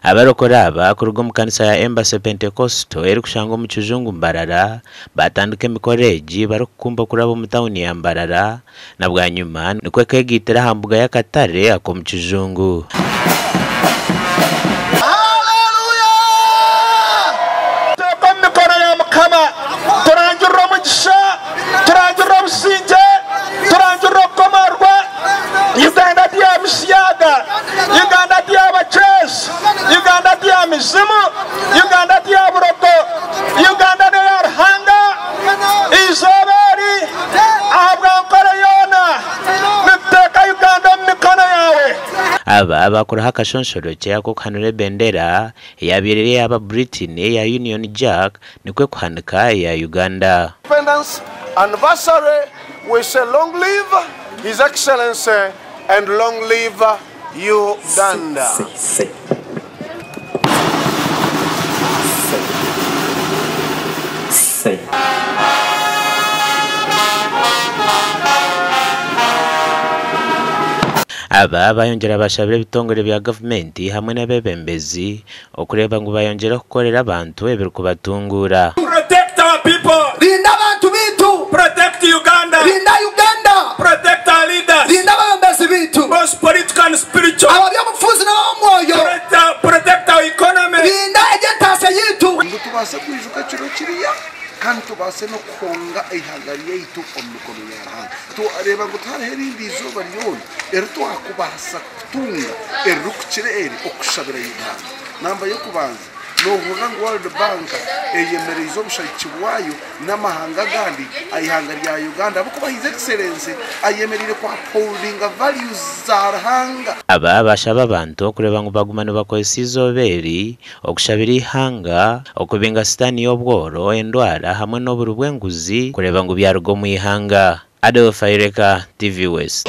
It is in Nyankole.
Abarokore aba kuruga omu kanisa ya Embassy Pentecostal erikushangwa omu Kijungu Mbarara baatandika emikoro egi barikukumba kuraba omu tauni ya Mbarara na bwanyima nikwo keegaitira aha mbuga y'akatare ak'omu Kijungu. Teeka omu mikono ya Mukama. Turangirire omugisha, turangirire obusingye, turangirire okukomoorwa. Uganda ti ya misyaga, Uganda ti ya bacwezi, Uganda ti ya mizimu, Uganda ti ya burogo, Uganda n'eya Ruhanga. Eizooba eri, ahabwa Nkore yoona, nituteeka Uganda omu mikono yaawe. Aba baakuraho akashonshorokye ak'okuhanura ebendera eyaabaire eri ey'aba Britain eya Union Jack nikwo kuhanika eya Uganda. Independence anniversary, we say long live His Excellency and long live Uganda. Aba bayongyera bashabire ebitongore bya gavumenti hamwe n'abeebembezi okureeba ngu bayongyera kukorera abantu ebirikubatunguura. Protect our people. Rinda abantu baitu. Protect Uganda. Rinda Uganda. Protect our leaders. Rinda abeebembezi baitu. Both political and spiritual. Ab'eby'obufuzi n'ab'omwoyo. Protect our economy. Rinda eby'entaasya yaitu. Ngu tubaase kwijuka ekiro kiriya kandi tubaase n'okuhonga eihanga ryaitu omu mikono ya Ruhanga. Twareeba ngu tihariho erindi izooba ryona eri twakubaasa kutunga eririkukira eri okushabira Uganda. Namba y'okubanza, noohurira ngu World Bank eyemereize obushagiki bwayo n'amahanga agandi aha ihanga rya Uganda ahabw'okuba His Excellency ayemereire ku upholdinga values za Ruhanga. Aba bashaba abantu okureeba ngu baguma nibakozesa eizooba eri okushabira eihanga, okubinga sitaani y'obworo, endwara hamwe n'oburi bw'enguzi kureeba ngu byaruga omu ihanga. Adolf Aireka, TV West.